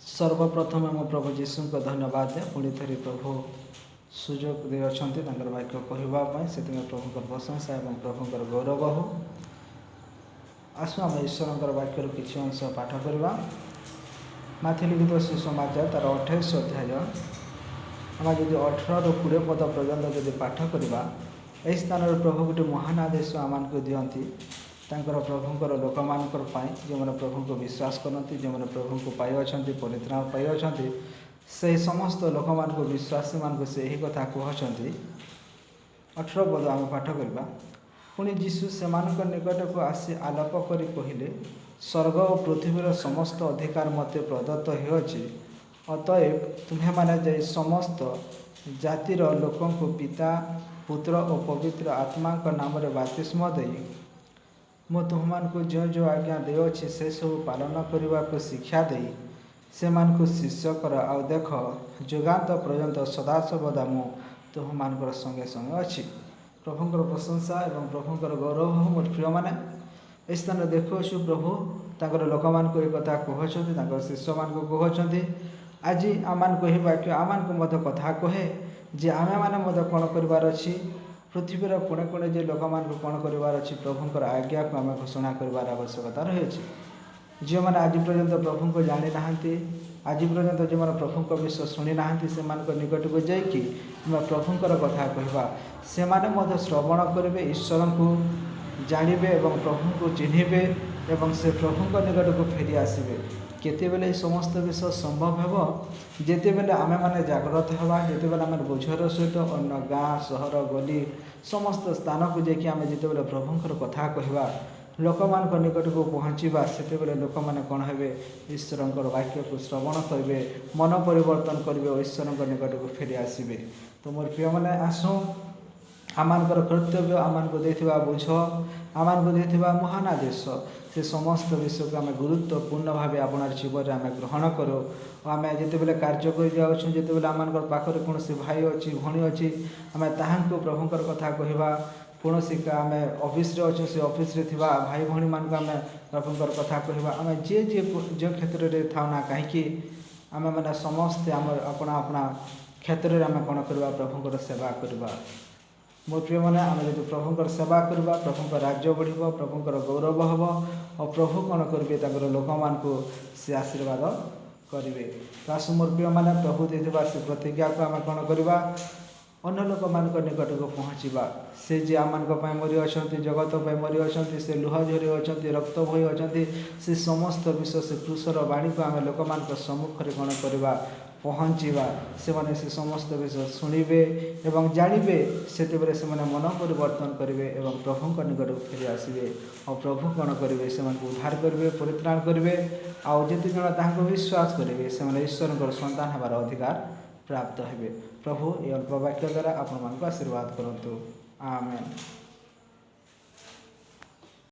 ସର୍ବପ୍ରଥମେ ମୁଁ ପ୍ରଭୁ ଯୀଶୁଙ୍କ ଧନ୍ୟବାଦ ଦିଏ। ପୁଣି ଥରେ ପ୍ରଭୁ ସୁଯୋଗ ଦେଇଅଛନ୍ତି ତାଙ୍କର ବାକ୍ୟ କହିବା ପାଇଁ, ସେଥିପାଇଁ ପ୍ରଭୁଙ୍କର ପ୍ରଶଂସା ଏବଂ ପ୍ରଭୁଙ୍କର ଗୌରବ ହଉ। ଆସୁ, ଆମେ ଈଶ୍ୱରଙ୍କର ବାକ୍ୟରୁ କିଛି ଅଂଶ ପାଠ କରିବା। ମାଥ୍ୟୁ ଲିଖିତ ସୁସମାଚାର, ତାର 28 ଅଧ୍ୟାୟ, ଆମେ ଯଦି 18ରୁ 20 ପଦ ପର୍ଯ୍ୟନ୍ତ ଯଦି ପାଠ କରିବା, ଏହି ସ୍ଥାନରେ ପ୍ରଭୁ ଗୋଟିଏ ମହାନ ଆଦେଶ ଆମମାନଙ୍କୁ ଦିଅନ୍ତି ତାଙ୍କର ପ୍ରଭୁଙ୍କର ଲୋକମାନଙ୍କର ପାଇଁ, ଯେଉଁମାନେ ପ୍ରଭୁଙ୍କୁ ବିଶ୍ୱାସ କରନ୍ତି, ଯେଉଁମାନେ ପ୍ରଭୁଙ୍କୁ ପାଇଅଛନ୍ତି, ପରିତ୍ରାଣ ପାଇଅଛନ୍ତି। ସେହି ସମସ୍ତ ଲୋକମାନଙ୍କୁ, ବିଶ୍ୱାସୀମାନଙ୍କୁ ସେ ଏହି କଥା କହୁଛନ୍ତି। 18 ପଦ ଆମେ ପାଠ କରିବା। ପୁଣି ଯୀଶୁ ସେମାନଙ୍କ ନିକଟକୁ ଆସି ଆଲାପ କରି କହିଲେ, ସ୍ୱର୍ଗ ଓ ପୃଥିବୀର ସମସ୍ତ ଅଧିକାର ମୋତେ ପ୍ରଦତ୍ତ ହେଉଅଛି। ଅତଏବ ତୁମ୍ଭେମାନେ ଯାଇ ସମସ୍ତ ଜାତିର ଲୋକଙ୍କୁ ପିତା, ପୁତ୍ର ଓ ପବିତ୍ର ଆତ୍ମାଙ୍କ ନାମରେ ବାପ୍ତିସ୍ମ ଦେଇ, ମୁଁ ତୁମ୍ଭମାନଙ୍କୁ ଯେଉଁ ଯେଉଁ ଆଜ୍ଞା ଦେଉଅଛି, ସେସବୁ ପାଳନ କରିବାକୁ ଶିକ୍ଷା ଦେଇ ସେମାନଙ୍କୁ ଶିଷ୍ୟ କର। ଆଉ ଦେଖ, ଯୁଗାନ୍ତ ପର୍ଯ୍ୟନ୍ତ ସଦାସର୍ବଦା ମୁଁ ତୁମ୍ଭମାନଙ୍କର ସଙ୍ଗେ ସଙ୍ଗେ ଅଛି। ପ୍ରଭୁଙ୍କର ପ୍ରଶଂସା ଏବଂ ପ୍ରଭୁଙ୍କର ଗୌରବ ହଉ। ମୋର ପ୍ରିୟମାନେ, ଏହି ସ୍ଥାନରେ ଦେଖୁଅଛୁ, ପ୍ରଭୁ ତାଙ୍କର ଲୋକମାନଙ୍କୁ ଏ କଥା କହୁଛନ୍ତି, ତାଙ୍କର ଶିଷ୍ୟମାନଙ୍କୁ କହୁଛନ୍ତି। ଆଜି ଆମମାନଙ୍କୁ ଏହି ବାକ୍ୟ ଆମମାନଙ୍କୁ ମଧ୍ୟ କଥା କହେ ଯେ ଆମେମାନେ ମଧ୍ୟ କ'ଣ କରିବାର ଅଛି? ପୃଥିବୀର କୋଣେ କୋଣେ ଯେ ଲୋକମାନଙ୍କୁ କ'ଣ କରିବାର ଅଛି? ପ୍ରଭୁଙ୍କର ଆଜ୍ଞାକୁ ଆମେ ଘୋଷଣା କରିବାର ଆବଶ୍ୟକତା ରହିଅଛି। ଯେଉଁମାନେ ଆଜି ପର୍ଯ୍ୟନ୍ତ ପ୍ରଭୁଙ୍କୁ ଜାଣିନାହାନ୍ତି, ଆଜି ପର୍ଯ୍ୟନ୍ତ ଯେଉଁମାନେ ପ୍ରଭୁଙ୍କ ବିଷୟ ଶୁଣି ନାହାନ୍ତି, ସେମାନଙ୍କ ନିକଟକୁ ଯାଇକି ଆମେ ପ୍ରଭୁଙ୍କର କଥା କହିବା। ସେମାନେ ମଧ୍ୟ ଶ୍ରବଣ କରିବେ, ଈଶ୍ୱରଙ୍କୁ ଜାଣିବେ ଏବଂ ପ୍ରଭୁଙ୍କୁ ଚିହ୍ନିବେ ଏବଂ ସେ ପ୍ରଭୁଙ୍କ ନିକଟକୁ ଫେରି ଆସିବେ। କେତେବେଳେ ଏହି ସମସ୍ତ ବିଷୟ ସମ୍ଭବ ହେବ? ଯେତେବେଳେ ଆମେମାନେ ଜାଗ୍ରତ ହେବା, ଯେତେବେଳେ ଆମେ ବୋଝର ସହିତ ଅନ୍ୟ ଗାଁ, ସହର, ଗଲି ସମସ୍ତ ସ୍ଥାନକୁ ଯାଇକି ଆମେ ଯେତେବେଳେ ପ୍ରଭୁଙ୍କର କଥା କହିବା, ଲୋକମାନଙ୍କ ନିକଟକୁ ପହଞ୍ଚିବା, ସେତେବେଳେ ଲୋକମାନେ କ'ଣ ହେବେ? ଈଶ୍ୱରଙ୍କର ବାକ୍ୟକୁ ଶ୍ରବଣ କରିବେ, ମନ ପରିବର୍ତ୍ତନ କରିବେ ଓ ଈଶ୍ୱରଙ୍କ ନିକଟକୁ ଫେରି ଆସିବେ। ତ ମୋର ପ୍ରିୟମାନେ, ଆସୁ, ଆମମାନଙ୍କର କର୍ତ୍ତବ୍ୟ, ଆମମାନଙ୍କୁ ଦେଇଥିବା ବୋଝ, ଆମମାନଙ୍କୁ ଦେଇଥିବା ମହାନ ଆଦେଶ, ସେ ସମସ୍ତ ବିଷୟକୁ ଆମେ ଗୁରୁତ୍ୱପୂର୍ଣ୍ଣ ଭାବେ ଆପଣାର ଜୀବନରେ ଆମେ ଗ୍ରହଣ କରୁ। ଓ ଆମେ ଯେତେବେଳେ କାର୍ଯ୍ୟ କରି ଯାଉଛୁ, ଯେତେବେଳେ ଆମମାନଙ୍କର ପାଖରେ କୌଣସି ଭାଇ ଅଛି, ଭଉଣୀ ଅଛି, ଆମେ ତାହାଙ୍କୁ ପ୍ରଭୁଙ୍କର କଥା କହିବା। କୌଣସି ଆମେ ଅଫିସରେ ଅଛୁ, ସେ ଅଫିସରେ ଥିବା ଭାଇ ଭଉଣୀମାନଙ୍କୁ ଆମେ ପ୍ରଭୁଙ୍କର କଥା କହିବା। ଆମେ ଯିଏ ଯିଏ ଯେଉଁ କ୍ଷେତ୍ରରେ ଥାଉ ନା କାହିଁକି, ଆମେମାନେ ସମସ୍ତେ ଆମର ଆପଣା ଆପଣା କ୍ଷେତ୍ରରେ ଆମେ କ'ଣ କରିବା? ପ୍ରଭୁଙ୍କର ସେବା କରିବା। ମୋ ପ୍ରିୟମାନେ, ଆମେ ଯଦି ପ୍ରଭୁଙ୍କର ସେବା କରିବା, ପ୍ରଭୁଙ୍କ ରାଜ୍ୟ ବଢ଼ିବ, ପ୍ରଭୁଙ୍କର ଗୌରବ ହେବ ଓ ପ୍ରଭୁ କ'ଣ କରିବେ? ତାଙ୍କର ଲୋକମାନଙ୍କୁ ସେ ଆଶୀର୍ବାଦ କରିବେ। ତ ଆସୁ ମୋର ପ୍ରିୟମାନେ, ପ୍ରଭୁ ଦେଇଥିବା ସେ ପ୍ରତିଜ୍ଞାକୁ ଆମେ କ'ଣ କରିବା? ଅନ୍ୟ ଲୋକମାନଙ୍କ ନିକଟକୁ ପହଞ୍ଚିବା। ସେ ଯେ ଆମମାନଙ୍କ ପାଇଁ ମରି ଅଛନ୍ତି, ଜଗତ ପାଇଁ ମରି ଅଛନ୍ତି, ସେ ଲୁହ ଝରି ଅଛନ୍ତି, ରକ୍ତ ବୋହି ଅଛନ୍ତି, ସେ ସମସ୍ତ ବିଷୟ, ସେ କ୍ରୁଶର ବାଣୀକୁ ଆମେ ଲୋକମାନଙ୍କ ସମ୍ମୁଖରେ କ'ଣ କରିବା? ପହଞ୍ଚିବା। ସେମାନେ ସେ ସମସ୍ତ ବିଷୟ ଶୁଣିବେ ଏବଂ ଜାଣିବେ। ସେତେବେଳେ ସେମାନେ ମନ ପରିବର୍ତ୍ତନ କରିବେ ଏବଂ ପ୍ରଭୁଙ୍କ ନିକଟକୁ ଫେରି ଆସିବେ। ଆଉ ପ୍ରଭୁ କ'ଣ କରିବେ? ସେମାନଙ୍କୁ ଉଦ୍ଧାର କରିବେ, ପରିତ୍ରାଣ କରିବେ। ଆଉ ଯେତେ ଜଣ ତାହାଙ୍କୁ ବିଶ୍ୱାସ କରିବେ, ସେମାନେ ଈଶ୍ୱରଙ୍କର ସନ୍ତାନ ହେବାର ଅଧିକାର ପ୍ରାପ୍ତ ହେବେ। ପ୍ରଭୁ ଏ ଅଳ୍ପ ବାକ୍ୟ ଦ୍ୱାରା ଆପଣମାନଙ୍କୁ ଆଶୀର୍ବାଦ କରନ୍ତୁ। ଆମେନ୍।